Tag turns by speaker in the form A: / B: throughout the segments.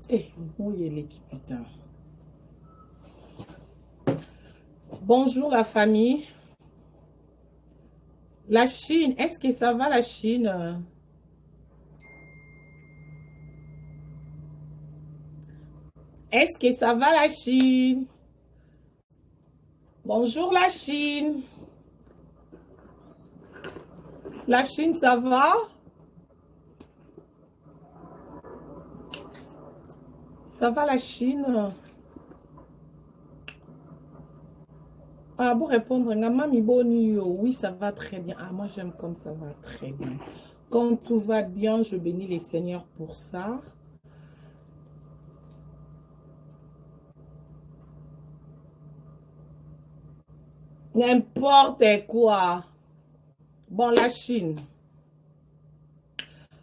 A: Eh, moi eleki putain. Bonjour la famille. La Chine, est-ce que ça va la Chine? Est-ce que ça va la Chine? Bonjour la Chine. La Chine, ça va? Ça va la Chine? Ah, pour répondre, Mami boni yo, oui, ça va très bien. Ah, moi j'aime comme ça va très bien. Quand tout va bien, je bénis les seigneurs pour ça. N'importe quoi. Bon, la Chine.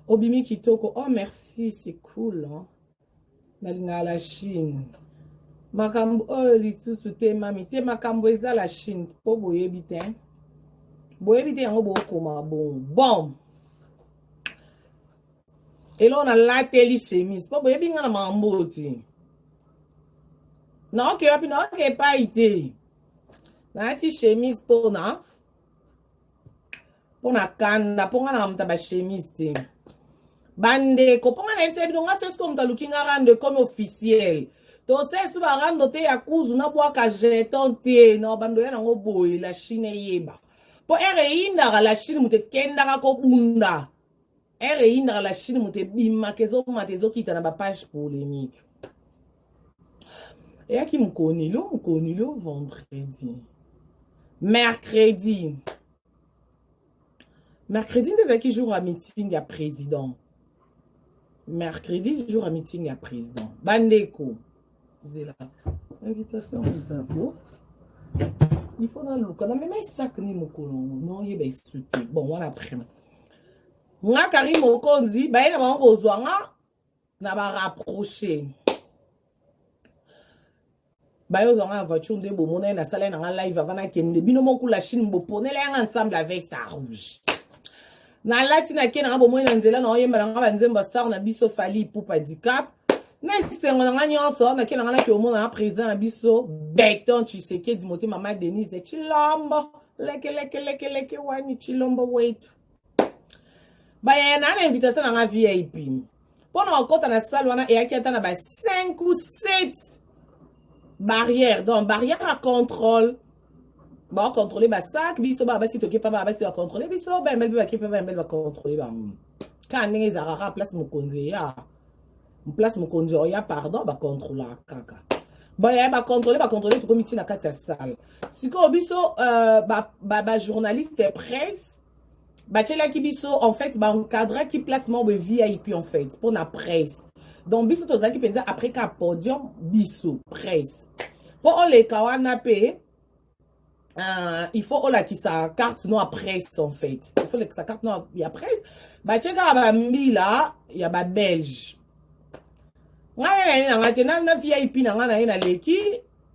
A: Obimi Kitoko. Oh, merci, c'est cool. Hein? Nalinga la Chine. Makambo oyo lisusu te mami te makambo eza la Chine po boyebi te. Boyebi te yango bokoma bongo. Bon. Eloko nalateli chemise po boyebi nga na makambo te. Naoke wapi naoke epai te. Nalati chemise mpona mpona kanda mpo nga na moto ya bachemise te. Bandeko mpo nga nayebisa bino nga sesko moto aluki nga rando ekomi officiel. Tosesu barando te ya kuzu nabwaka jeton te na bando ya nango boye la Chine eyeba. Mpo ere eyindaka la Chine moto ekendaka kobunda. Ere eyindaka la Chine moto ebimaka ezomata ezokita na bapage polémique. Eyaki mokonilo mokonilo vendredi. Mercredi. Mercredi nde ezalaki jour ya meeting ya président. Mercredi jour ya meeting ya président. Bandeko. Zela. Invitation eza bo. Il faut naluka namema esak ni mokolo yango noyeba esu te. Bon wana après. Nga Karine Mokonzi baye na bango kozwa nga na ba rapprocher. Bayo zwa nga na voiture nde bomona ye nasala ye na nga live avant nakende bino moko la Chine boponela yanga ensemble avec sa rouge. Nalati nake na nga bomoi na nzela na oyemba na nga banzembo ya star na biso Fally Ipupa Dicap. Na esengo na nga nyonso nake na nga nake omona na président na biso Beton Tshisekedi motema ma Denise Tshilombo leke leke leke leke wani Tshilombo wetu. Bayaya na na invitation na nga VIP. Mpo na kokota na salle wana eyaki ata na ba 5 ou 7 barrière donc barrière ya contrôle bacontrôle basac biso baa basi toke pa baa basi bacontrôle biso bayembeli mpe bake mpe bayembeli bacontrôle bango kaka ndenge ezalaka kaka place mokonzi eya place mokonzi oya pardon bacontrôlaka kaka baya bacontrôle bacontrôle tokomi ntina kati ya salle sikoyo biso bajournaliste ba, ba presse batielaki biso en fait baencadraki place moko boye vip en fait mpo na presse donc biso tozalaki mpenza après ka podium biso presse mpo oleka wana mpe il faut olakisa carte no ya presse en fait il faut olakisa carte no ya presse batie kaka bambila ya babelge ngai naye na ngai te na vip na ngai naye naleki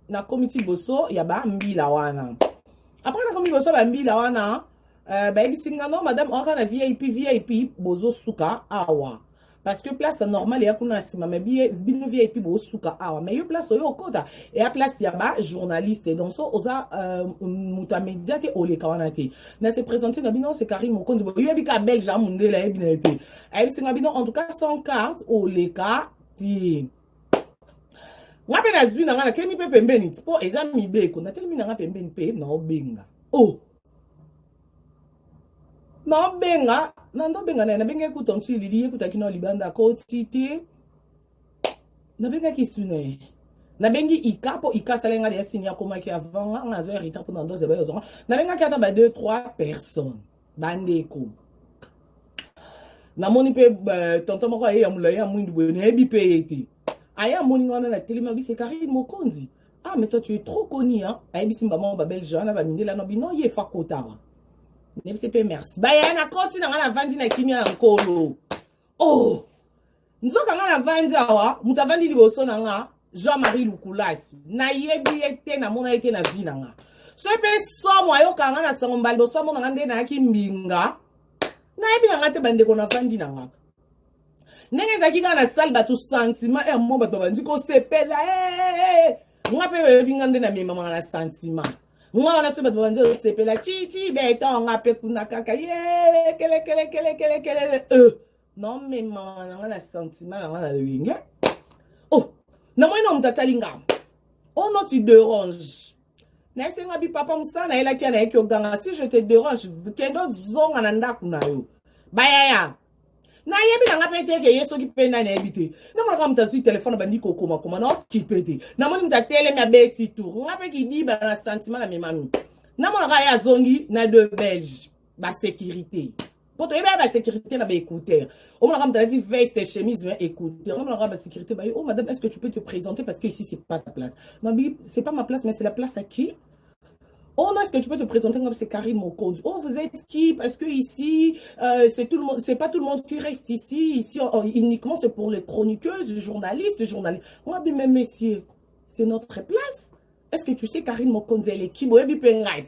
A: nakomi ti liboso ya bambila wana après nakomi liboso ya bambila wana bayebisi nga non madame oka na vip vip bozosuka awa parce que place normale eya kuna na nsima mais bino vip bozosuka awa mais yo place oyo okota eya place ya bajournaliste donc so oza moto ya média te oleka wana te na se présente na bino c'est Karine Mokonzi boyebi ka belge ya mondele ayebi na ye te ayebisi nga bino en tout cas sans carte oleka te nga mpe nazwi na nga natelemi mpe pembeni mpo eza mibeko natelemi na nga pembeni mpe naobenga oh naobenga nandobenga naye nabengaki kuta nti lili ye kutaki na libanda akoti te nabengaki su na ye nabengi ika mpo ika asalaki nga deya sini akomaki avant nga nga azwa retard mpo na ndoze bayozwanga nabengaki ata ba 2 3 personnes bandeko namoni mpe tonton moko aye ya molai ya mwindu boye nayebi mpe ye te aye amoni nga wana na telemi abise Karine Mokonzi ah mais toi tu es trop connu hein ayebisi mbama babelge wana bamindela na bino ye fa kotawa nayebisi mpe merci baya na koti na nga navandi na kimia na nkolo oh nzoka nga navandi awa moto avandi liboso na nga Jean-Marie Lukulasi nayebi ye te namona ye te na vie na nga so mpe somo ayokaka nga na sango mbala liboso amona nga nde nayaki mbinga nayebi na nga te bandeko navandi na nga. Ndenge ezalaki kaka na salle, bato sentiment e mo, bato babandi kosepela. Eh, eh, eh. Nga mpe bayebi nga nde namemamaka na sentiment. Nga wana so bato babandi kosepela chichi beton, nga mpe kuna kaka ye kelekelekelekelekele nomemama na nga na sentiment na nga na loyenge. Oh, namoni na moto atali nga: "Oh non, tu déranges." Nayebisi nga bi: "Papa, mosala nayelaki ya nayeki oganga. Si je te dérange, kende ozonga na ndako na yo." Bayaya, nayebi na nga mpe te ke ye soki mpe nani, nayebi te. Namonaka moto azwi telefone, abandi kokomakoma na okipe te. Namoni moto atelemi, abeti tour. Nga mpe kidiba na sentiment na memami. Namonaka ye azongi na deux Belge, basécurité, po toyebi ya basécurité na baécouteur. Omonaka moto alati veste, chemise, mais écouteur. Omonaka basécurité baye: "Oh madame, est-ce que tu peux te présenter, parce que ici c'est pas ta place." Nabi: "C'est pas ma place, mais c'est la place à qui?" "Oh non, est-ce que tu peux te présenter?" C'est Karine Mokonzi. "Oh, vous êtes qui? Parce que ici, c'est tout le monde, c'est pas tout le monde qui reste ici. Ici, oh, uniquement, c'est pour les chroniqueuses, journalistes, journalistes." Moi, mais messieurs, c'est notre place. Est-ce que tu sais Karine Mokonzi, elle est qui? Boyebi pe ngai.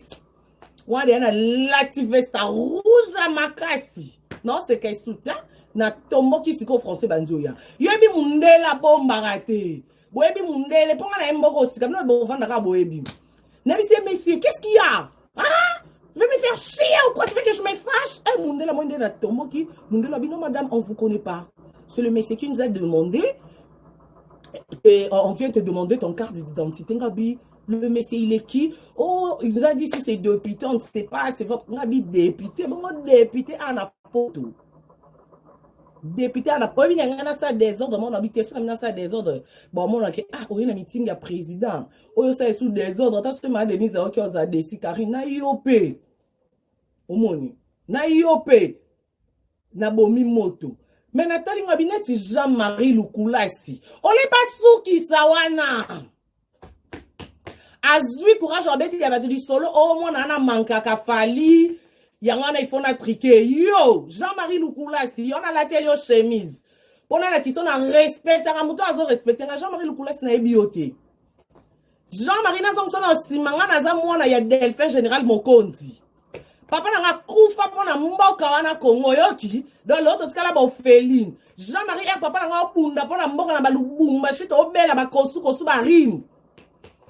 A: Wana na lati veste rouge ya makasi. Non, c'est qu'elle soutient. Na tomboki siko français banzoya. Yebi mundele abombaka te. Boyebi mundele mpo nga na ye mboka osika bino bovandaka boyebi. Nabisi: "Monsieur, qu'est-ce qu'il y a? Hein? Tu veux me faire chier ou quoi? Tu veux que je me fâche?" Eh, mundele moi nde na tomboki. Mundele abi: "Non madame, on vous connaît pas. C'est le monsieur qui nous a demandé et on vient te demander ton carte d'identité." Ngabi: "Le monsieur, il est qui?" "Oh, il nous a dit si c'est député, on ne sait pas, c'est votre." Ngabi: "Député? Bon, député ana poto. Député ana oyebi na ngai nasala désordre mona abi te. Soki nasala désordre, baomonake ah, oye na meeting ya président oyo osala esu désordre. Ata soki maa Denise aoki ozala desi Karine na yo mpe omoni na yo mpe nabomi moto. Me natali ngo abi neti Jean-Marie Lukulasi ole basukisa wana, azwi courage, abeti ya bato lisolo oyo mwana wana mankaka Fally. Yango wana ifo na trike yo Jean-Marie Lukulasi. Yo nalateli yo chemise mpo nalakisa na respectaka moto azorespecte nga. Jean-Marie Lukulasi, nayebi yo te. Jean-Marie, nazongisa na nsima. Nga naza mwana ya Delphin Général Mokonzi. Papa na nga kufa mpo na mboka wana Kongo, oyoki? Donc lelo totikala baorpheline. Jean-Marie r papa na nga obunda mpo na mboka na balubumbashi, toobela bakosukosu barime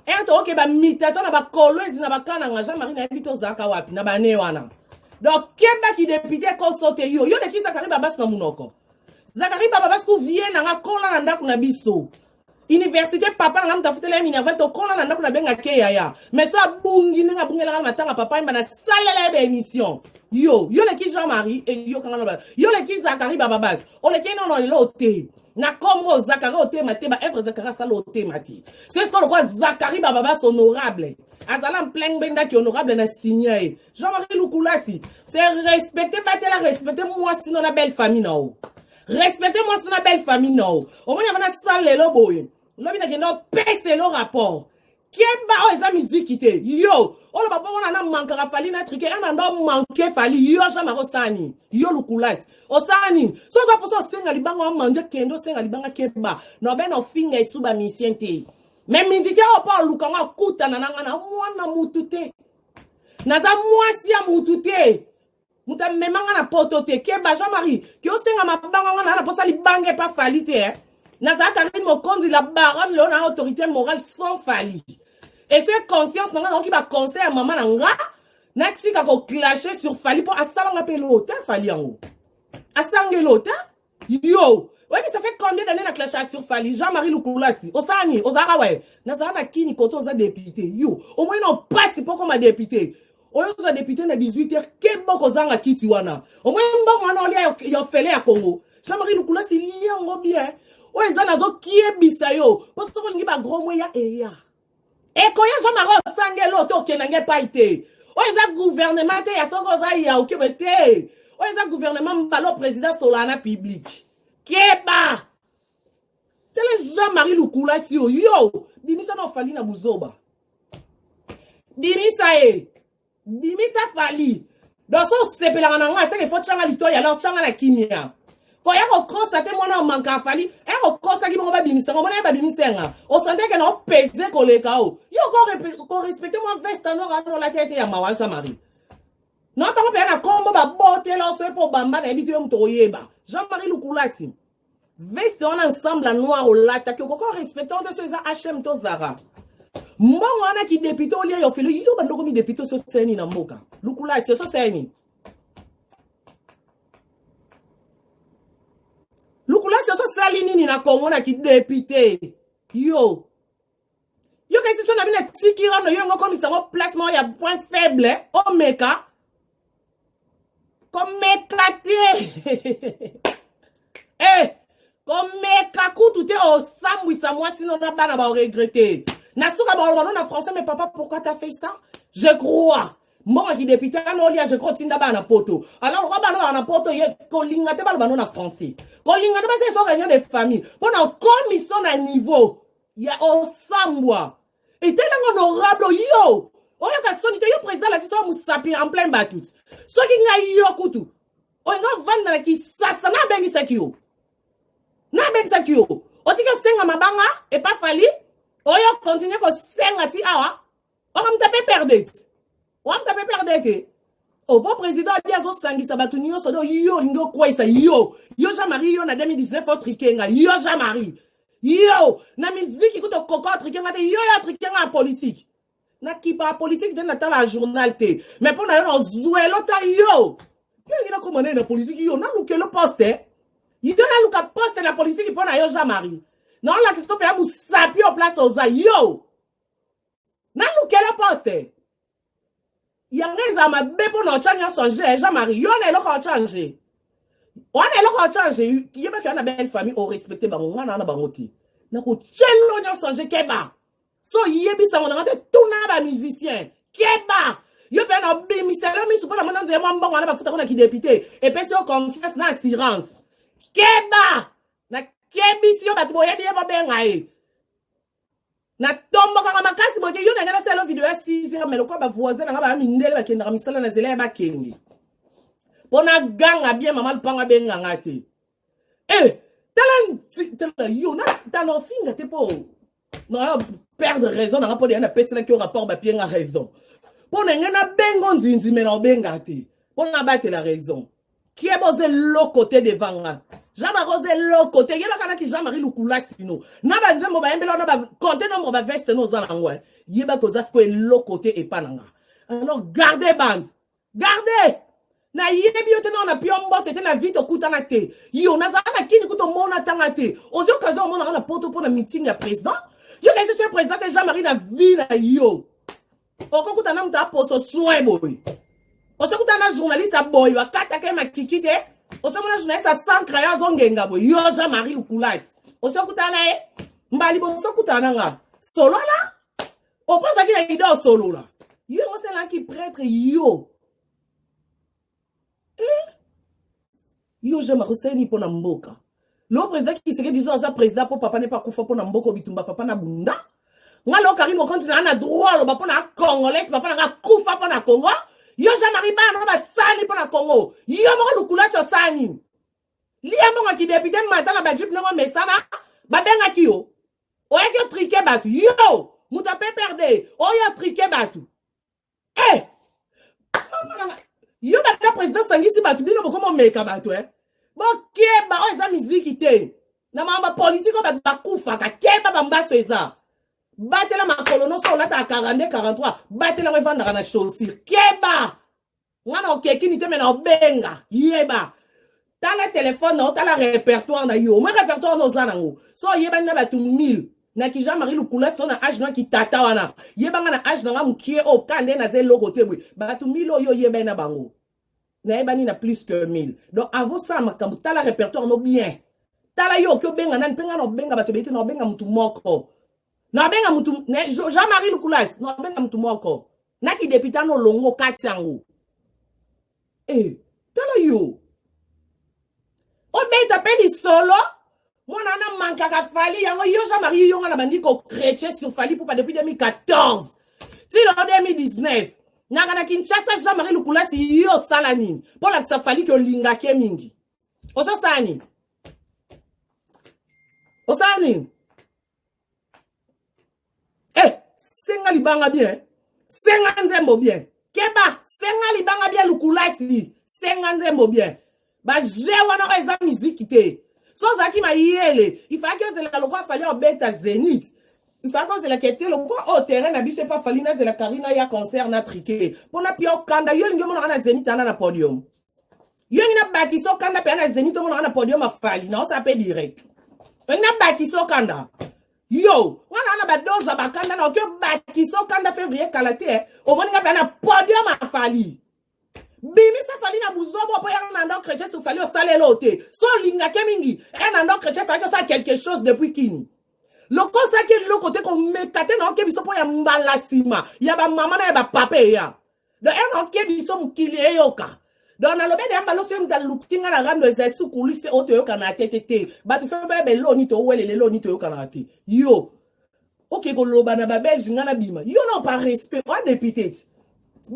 A: ere, tooke bamitation na bakolwezi na bakananga. Jean-Marie, nayebi te ozalaka wapi na bane wana. Donc kebaki député koso te. Yo leki Zakari Babasi na monoko. Zakari Bababasi ku vie na nga, kola na ndako na biso université. Papa na nga mutafutela ye minerval, tokola na ndako nabengaki yaya. Mais so abungi ndenge abungelaka na matanga papa yemba, nasalela ye baémission. Yo leki Jean-Marie eyokanga na yo leki Zakari Bababasi, oleki nono lelo te na kombo Zakari otema te. Baevre Zakari asala otema te. Sesiko lokwa Zakari Bababasi honorable azala plein mbendaki honorable na signe ye. Jean-Marie Lukulasi, c'est respecter, batela, respecter mwasi no na belle famille na o, respecter mwasi na belle famille na o. Omoni yango nasala lelo boye, lobi nakende opeselo rapport. Keba, oyo eza miziki te. Yo oloba bongo na mankaka Fally na trike ana ndo manke Fally. Yo Jean-Marie osani, yo Lukulasi osani. So oza mposa osenga libanga wamanje, kende osenga libanga. Keba na obe na ofinga esu bamisien te. Mais musicien oyo mpo alukanga akutana na nga na mwana mutu te, naza mwasi ya mutu te, moto amemanga na poto te. Keba Jean-Marie, ke osenga mabanga nga na mposa libanga epa Fally te, eh? Nazala Karine Mokonzi la baronne leo na autorité morale sans Fally. Ese conscience na nga, naoki baconseil ya mama na nga, natika koclasher sur Fally mpo asalanga mpe eloo te. Fally yango asalanga eloo te. Yo oyebi ça fait combien d'années na clasher sur Fally? Jean-Marie Lukulasi, osala nini? Ozalaka waye? Nazala na kini kote oza député. Yo omoni na opasi mpo koma député oyo oza député na 18 heures. Keba kozanga kiti wana. Omoni mbongo wana olia ya ofele ya Congo. Jean-Marie Lukulasi, liango bien. Oyo eza nazokiebisa yo mpo soki olingi bagros moya eya ekoya. Jean-Marie, osangeli oyo te, okendanga epai te. Oyo eza gouvernement te ya soki oza ya okebe te. Oyo eza gouvernement mbala président solaa na public. Keba, tele Jean-Marie Lukulasi oyo. Yo bimisa na oFally na buzoba, bimisa ye, bimisa Fally. Donc so osepelaka na nga, seke fo tianga litoi, alors tianga na kimia. Koya kokosa te. Mwana omanka aFally eya kokosaki bongo, babimisango mona ye, babimisenga osanteke na opese koleka o. Yo korespecte mwa veste noir wana olati ete ya mawa. Jean-Marie no ntango mpenza na kombo babotela oso mpo bamba, nayebi te yo moto oyeba. Jean-Marie Lukulasi. Veste wana ensemble ya noir olataki okoki orespecte yango te so eza hm to zara. Mbongo wana ki député olia yo fili yo bandoko mi député so seni na mboka. Lukula so seni. Lukula so sali nini na Congo na ki député. Yo. Yo kasi so na bina tiki rando yo ngo komisa ngo place moko ya point faible omeka. Komeka te. Eh, komeka kutu te osambwisa mwasi no na bana ba regretter. Na suka ba oloba na français mais papa pourquoi t'as fait ça? Je crois. Mbongo ki député ana olia je crois tinda bana poto. Alors lokwa bana bana poto ye kolinga te baloba no na français. Kolinga te basi so réunion de famille. Pona komisa na niveau ya osambwa. Etelanga honorable yo. Oyoka soni te yo président alakisa yo mosapi en plein bato. Soki ngai yo kutu olinga ovanda na kisasa nabengisaki yo nabengisaki yo otiki osenga mabanga epa fali oyo continue kosenga ti awa okamta pe perde ti okamta pe perde te opo président adi azosangisa bato nyonso do yo olingi okweisa yo yo jean marie yo na 2019 otrike nga yo jean marie yo na miziki kuta okoka otrike nga te yo yo otrike nga ya politike nakipa ya politike te natala journal te mais mpo na yo nazwelo ta yo yo olingi nakoma nini na politike yo nalukelo poste yo naluka poste na politike mpo na yo jean marie naolakisa to mpe ya mosapi yo place oza yo nalukelo poste yango ezala mabe mpo na otya nyonso nje jean marie yo na eloko otya nje wana eloko otya nje yebaki wana belle famille orespecte bango nga na wana bango te nakotyelo nyonso nje keba so yebisa ngo nanga te tuna ba musicien keba yo mpe na obimisela misu mpo na mona nzela mwa mbongo wana bafutako na kidepute epesi yo confiance na assurance keba nakebisi yo bato boyebi ye bobenga ye natombokaka makasi boye yo na ngai nasala video ya 6 heures mais lokola bavoisin na ngai baya mindele bakendaka misala na nzela ya bakende mpo naganga bien mama lupango abenga nga te e tala tala yo tala ofinga te mpo na perdre raison nanga mpo deya napeselaki yo rapport bapie nga raison mpo na ngai nabengo nzinzi me na obenga te mpo nabatela raison kieba oza eloko te devant nga jean marie oza eloko te yebaka naki jean marie lukula sino na banzembo bayembela wana bacompte nombre baveste no oza nango yebaka oza siko eloko te epa na nga alors garde bande garde nayebi yo te nao na pio mbote te na vie tokutana te yo nazala na kini kuta omona tanga te ozwi occasion omonaka na poto mpo na meeting ya président yo kaisi soki président te jean marie na vie na yo okokuta na moto aposo soin boye osokutana na journaliste aboye bakataka ye makiki te osomona journaliste ya sans crayon azongenga boye yo jean marie lukulasi osokutana na ye mbali bosokutana na nga solola opozaki na ide osolola yo yango osalaki prêtre yo eh? yo jean marie osali mpo na mboka lo président kisekedi zo aza président mpo papa ne mpe akufa mpo na mboka bitumba papa na bunda nga lo karine mokonzi na na droit aloba mpo na congolais papa na nga akufa mpo na congo yo jean marie bana na basali mpo na congo yo moko lukulasi osali lia mbongo kidepute mata na bajipe ndenge omesana babengaki yo oyaki otrike bato yo moto ya pprd oyo otrike bato e eh! yo banda président sangisi bato bino bokoma omeka bato e bokeba oyo eza miziki te na makambo ya politike oyo bato bakufaka keba bambaso eza batela makolo nyonso olataka 42 43 batela yango evandaka na chaussure keba nga na okekini te me na obenga yeba tala telefone na yo tala répertoire na yo omoi répertoire na oza nango so oyebani na bato 1000 na ki jean marie lukulas to na age na kitata wana yebanga na age na nga mokie oyo ka nde naza eloko te boye bato 1000 oyo oyebani na bango nayebani na plus que 1000 donc avant osala makambo tala répertoire no bien tala yo oki obenga nani mpe ngai na obenga bato ebele te na obenga motu moko nabenga mutu Jean-Marie Lukulas nabenga mutu moko na kidepita no longo kati yango eh tala yo obeta mpe lisolo mwana wana mankaka fali yango yo Jean-Marie yo nga na bandi ko chrétien sur Fally Ipupa depuis 2014 ti lelo 2019 naka na Kinshasa Jean-Marie Lukulasi yo osala nini mpo lakisa Fally ke olingaki ye mingi ozosala nini osala nini eh senga libanga bien senga nzembo bien keba senga libanga bien lukulasi senga nzembo bien baje wana oyo eza miziki te. So ozalaki mayele, ifalaki ozela lokola Fally obeta Zenith. Ifalaki ozela kete lokola oyo terrain na biso epa Fally, nazela Karine ya concert na trike mpo na pia okanda. Yo olingi omonaka na Zenith ana na podium. Yo olingi nabakisa okanda mpe ana Zenith omonaka na podium afali na osala mpe direct. Olingi nabakisa okanda. Yo wana wana badoza bakanda na oki obakisa okanda février kala te, omoni nga mpe na podium afali. Bimisa Fally na buzobo mpo yaka na ndo chrétien so Fally osalela o te. So olingake mingi e na ndo chrétien, fallaki osala quelque chose depuis kini. Lokosaki eloko te, komeka te na oke biso mpo ya mbala nsima ya bamama na ya bapapa eya. Donc e na oke biso mokili eyoka. Donc nalobi ede ya mbala oso ye moto aluki nga na rando eza esukulisi te oyo toyokana te te te. Bato fe bayeba eloni towelela eloni toyokanaka te. Yo oke koloba na babelge nga na bima yo na par respect oa député ti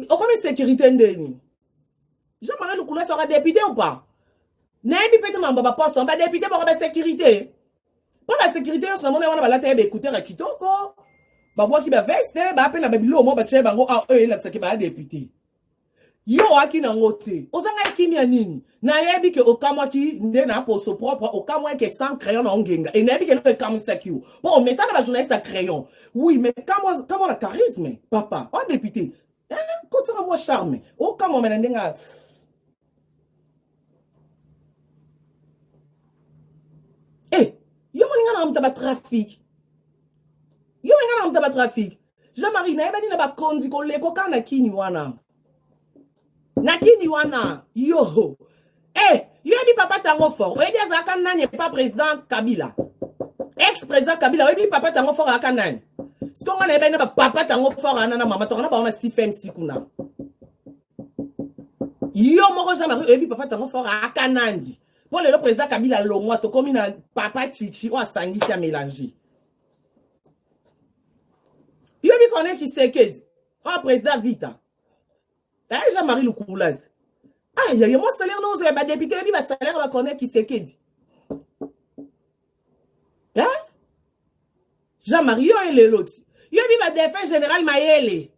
A: okomi sécurité ndeni. Jean-Marie Lukula soka député ou pas, nayebi mpe te mambo ya baposte badéputé boko basécurité mpo basécurité nyonso namoni wana balata ye baécouteur ya kitoko, babwaki baveste, baa mpe na babiloko moko batie bango oyo elakisaki baya député. Yo oaki nango te, ozanga kimia nini? Nayebi ke okamwaki nde na poso propre, okamwaki ke sans crayon na ongenga e nayebi ke eloko ekamwisaki yo mpo omesana bajournaliste ya crayon. Oui, mais kamwa kamwa na charisme papa o député kotaka mwa charme, okamwama na ndenge e yo moninga na moto ya batrafic, yo moninga na moto ya batrafic. Jean-Marie, nayebani na bakonzi koleko kaka na kini wana, na kini wana. Yo eh, yoyebi papa Tango Fort, oyebi azalaka nani epa président Kabila, ex président Kabila? Oyebi papa Tango Fort azalaka nani? Siko nga nayebani na bapapa Tango Fort wana na mama tokana bango na cfmc kuna. Yo moko Jean-Marie oyebi papa Tango Fort azalaka nani? Mpo lelo président Kabila longwa, tokomi na papa Chichi oyo asangisi ya mélange. Yoyebi Corneille Tshisekedi oyo président Vita taye Jean-Marie Lukulasi. Ah yaye mwa salaire nozo ya badéputé, oyebi basalaire ya bacorneille Tshisekedi, hein? Jean-Marie, yo elelo ti yoyebi badéfunt général Mayele,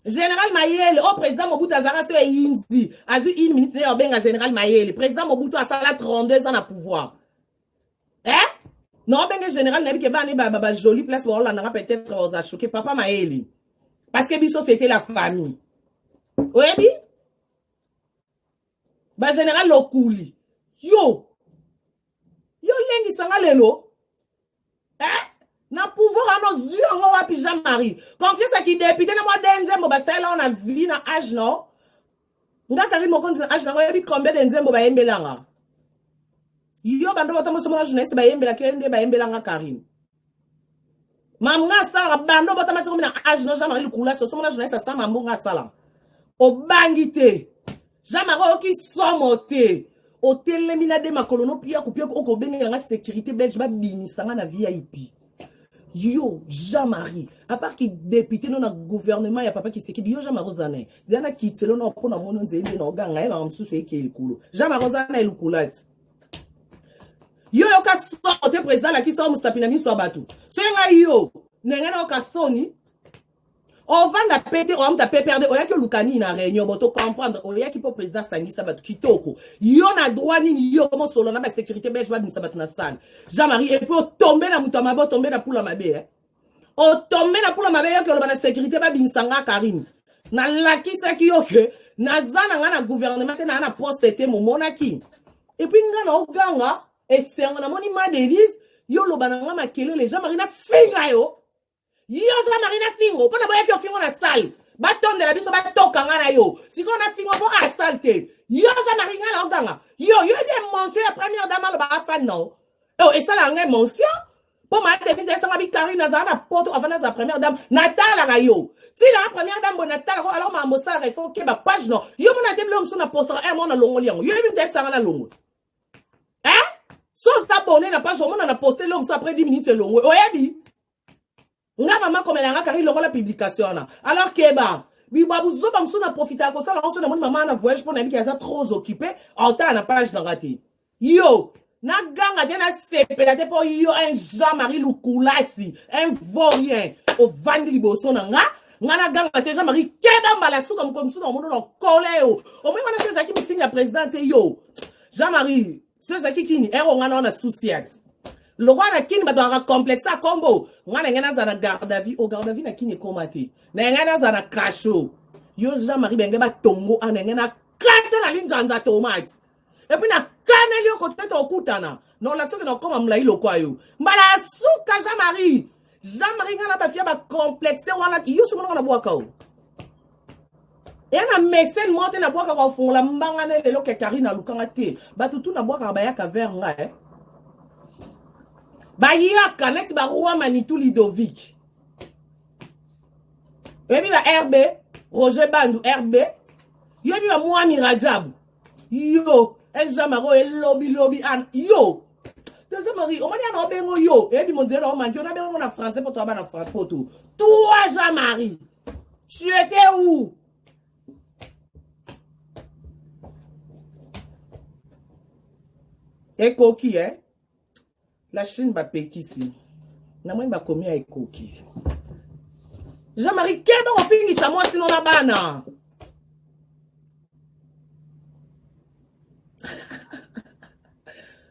A: général Mayele oyo président Mobutu azalaka so eyindi azwi une minute naye obenga général Mayele. Président Mobutu asala 32 ans na pouvoir, eh? Na obenge général, nayebi ke bana bajoli place baolandanga peut-être baoza choqué. Papa Mayele, parce que biso c'était la famille. Oyebi bagénéral Lokuli. Yo yo olengisanga lelo, eh? Na pouvoir wana ozwi yango wapi, Jean-Marie? Confiance aki député na mwa de nzembo basalela ngo na vie na age no nga Karine Mokonzi na age nango. Oyebi combien de nzembo bayembelanga yo bando batamboso mona journaliste bayembelaki nde bayembelanga Karine mamu nga asalaka bando botama ti komi na age no. Jean-Marie Lukula soso mona journaliste asala mambo nga asala. Obangi te, Jean-Marie, oyoki somo te, otelemi na de makolo no piaku piaku okobengela nga sécurité belge babimisa nga na VIP. Yo Jean-Marie, à part ki député no na gouvernement ya papa Tshisekedi, yo Jean-Marie oza na ye zela na kitelo na mpo na mono nzeli nde na oganga ye banga mosusu eke likolo. Jean-Marie oza na ye Lukulasi, yo yoka somo te. Président alakisa yo mosapi na miso ya bato. Soki ngai yo ndenge nayoka soni, ovanda pe te, oamuta PPRD. Oyaki oluka nini na réunion? Bo tocomprendre oyaki mpo président asangisa bato kitoko. Yo na droit nini yo mosolo na basécurité belge babimisa bato na salle, Jean-Marie? Et puis otombe na moto ya mabe, otombe na pula mabe, eh? Otombe na pula mabe. Yoki oloba na sécurité babimisa nga Karine, nalakisaki yo ke naza na nga na gouvernement te, naa na poste te, momonaki. Et puis nga na oganga esengo, namoni ma Denise. Yo oloba na nga makelele, Jean-Marie, nafinga yo. Yo Jean-Marie, na fingo mpo na boyaki ofingo na salle, batondela biso, batoka nga na yo. Sikoyo na fingo mpo kaka salle te. Yo Jean-Marie, nga na oganga yo yoyebi émotion ya première dame aloba afani na o esalaka nga émotion mpo ma Denise esanga bi Karine azala na poto avant nazala première dame. Natalaka yo ntina première dame boye, natalaka. Alors makambo osalaka, il faut okeba page no yo mona te. Biloko mosusu na postaka un mona longoli yango. Yo yebi moto ayebisanga na longwe, eh? So oza abonné na page, omona na poste eloko mosusu, après 10 minutes elongwe. Oyebi nga mama komelanga Karine longola publication wana. Alors keba bibwa buzoba mosusu na profitaka kosala yango so namoni mama na voyage mpo nayebiki aza trop occupé, aotala na page nanga te. Yo naganga te, nasepela te mpo yo un Jean-Marie Lukulasi, un vaurien, ovandi liboso na nga, nga naganga te. Jean-Marie, keba mbala suka mokolo mosusu na omona na kole yo. Omoi wana so ezalaki meeting ya président te. Yo Jean-Marie. So ezalaki kini ero nga na wana souciat. Lokola na kini bato baka complexe ya kombo, nga na ngai nazala na garde à vue, o garde à vue na kini ekoma te. Na ngai nazala na cachot. Yo Jean-Marie Benge ba tongo ana ngai na kata na linzanza tomate. Et puis na kaneli yo kote tokutana. Na olakisa ke na okoma molai lokwa yo. Mbala ya suka Jean-Marie. Jean-Marie nga na bafia ba complexe wana yo somo na bwaka o. Ya na mécène moko te nabwakaka kofungola mbanga na lelo ke Karine alukanga te. Bato tu nabwakaka bayaka vers nga eh. Bayaka neti ba roi Manitou Ludovic. Oyebi ba RB, Roger Bandu RB. Yoyebi ba Mwami Rajabu. Yo, Jean Marie oyo elobi lobi ana yo. Te Jean Marie, omoni ana obengo yo, eyebi monzela na omanki, ona bengo na français po toa bana français poto. Toi Jean Marie, tu étais où? Ekoki eh? La Chine bapekisi. Namoni bakomi ya ekoki. Jean-Marie keba kofingisa mwasi no na bana.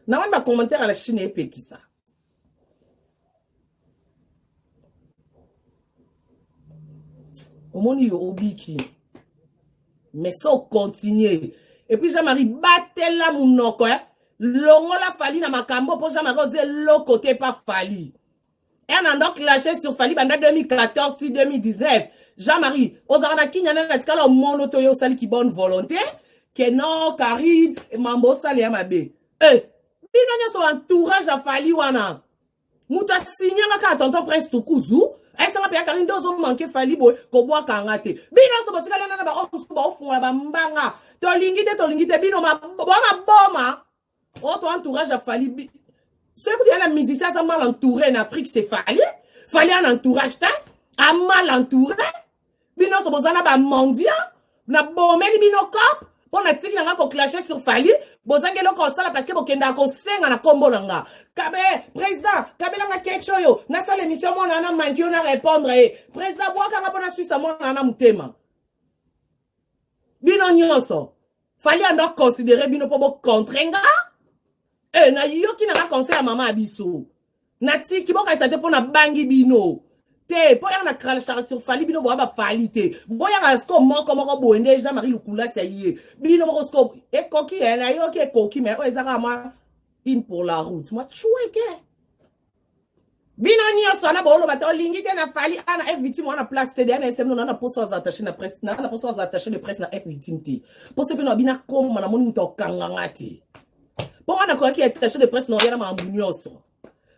A: Namoni ba commentaire ya la Chine epekisa. Omoni yo obiki. Mais so continuer. Et puis Jean-Marie batela munoko eh. Longola Fally na makambo po Jean-Marie oza eloko te pa Fally. Un ando clasher sur Fally banda 2014 ti 2019. Jean-Marie ozalaka na kinya na tikala omono to yo osali ki bonne volonté que non Karine mambo osali ya mabe. Eh bino nyonso entourage ya Fally wana. Moto asignanga kaka tonton Prince Tukuzu ayebisanga mpe ya Karine nde ozo manque Fally boye kobwaka nga te. Bino nyonso botikali wana na baoyo mosusu baofungola bambanga. Tolingi te tolingi te bino maboma oyo to entourage ya Fally. Soki kutu ya na musicien aza mal entouré na Afrique c'est Fally. Fally ana entourage te, a mal entouré. Bino nyonso boza na ba mendiant, na bomeli bino cop mpo na tiki na nga ko clasher sur Fally, bozangi eloko kosala parce que bokendaka kosenga na kombo na nga. Kabe président, kabelanga ketch oyo, nasala émission mwana wana manki yo na répondre ye. Président bwaka nga mpo na suisa mwana wana motema. Bino nyonso Fally ando considérer bino mpo bo contre nga. Eh, nayoki na nga conseil ya mama ya biso. Natiki bokanisa te mpo nabangi bino te mpo yaka na crachaka sur Fally bino boya ba Fally te boyaka siko moko moko boye nde Jean-Marie Lukulasi ya ye bino moko siko ekoki eh, nayoki ekoki mais oyo eza kaka mwa une pour la route mwa chweke bino nyonso wana booloba te olingi te na Fally ana F victime wana place te deya na SM na na poso aza attaché na presse na na poso aza attaché de presse na F victime te poso mpe na bina koma namoni moto akanganga te mpo nga nakoyaki attaché de presse na oya na makambo nyonso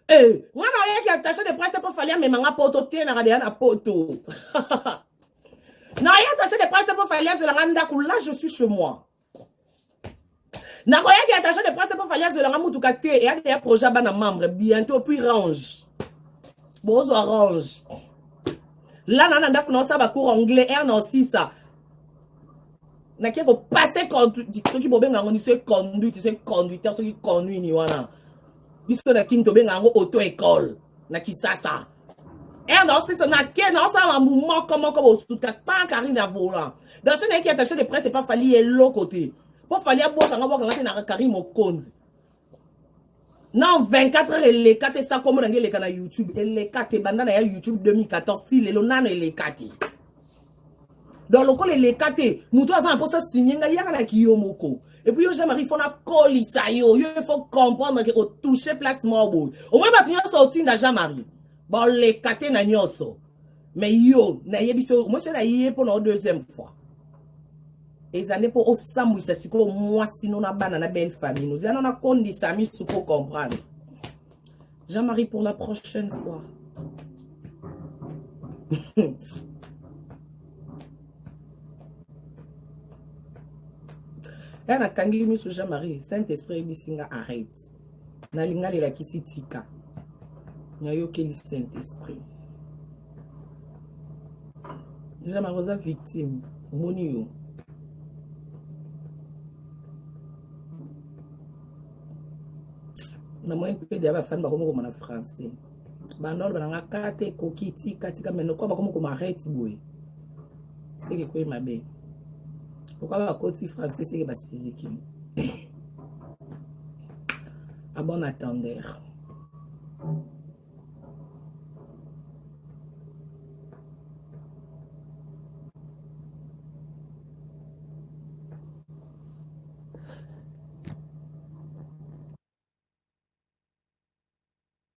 A: eh nga na oyaki attaché de presse mpo Fally amema nga poto te naka deya na poto na oya attaché de presse mpo Fally azwela nga ndako là je suis chez moi nakoyaki attaché de presse mpo Fally azwela nga mutuka te eya deya projet bana membre bientôt puis range bozwa range la na na ndako na osala bacours anglais r na osisa nake kopase soki bobenga yango ni soki conduite soki conducteur soki conduit ni wana biso na kini tobenga yango auto école na Kisasa r na osisa nake na osala mambu moko moko bosuka pa Karine volant donc so nayeki attaché de presse epa Fally eloko te mpo Fally abwakanga bwakanga te na Karine Mokonzi na 24 heures eleka te sa kombo na ngai eleka na YouTube eleka te banda na ya YouTube 2014 ti lelo nano eleka te donc lokola eleka te moto aza na mposa signe ngai yaka na kiyo moko et puis yo Jean-Marie faut nakolisa yo yo il faut comprendre ke otouche place moko boye omoi bato nyonso otinda Jean-Marie boleka te na nyonso mais yo nayebi so omoi so naye mpo na o deuxième fois eza nde mpo osambwisa sikoyo mwasi no na bana na belle famille nozala na nakondisa misu mpo comprendre Jean-Marie pour la prochaine fois ya nakangi miso Jean-Marie Saint-Esprit ayebisi nga arrête nalinga lelakisi tika nayokeli Saint-Esprit Jean-Marie oza victime omoni yo namoni mpe deya bafani bakomi koma na français banda oloba nanga kata ekoki tika tika me lokola bakomi koma arrête boye seke ekoyi mabe lokola bakoti français seke basiliki. À bon entendeur.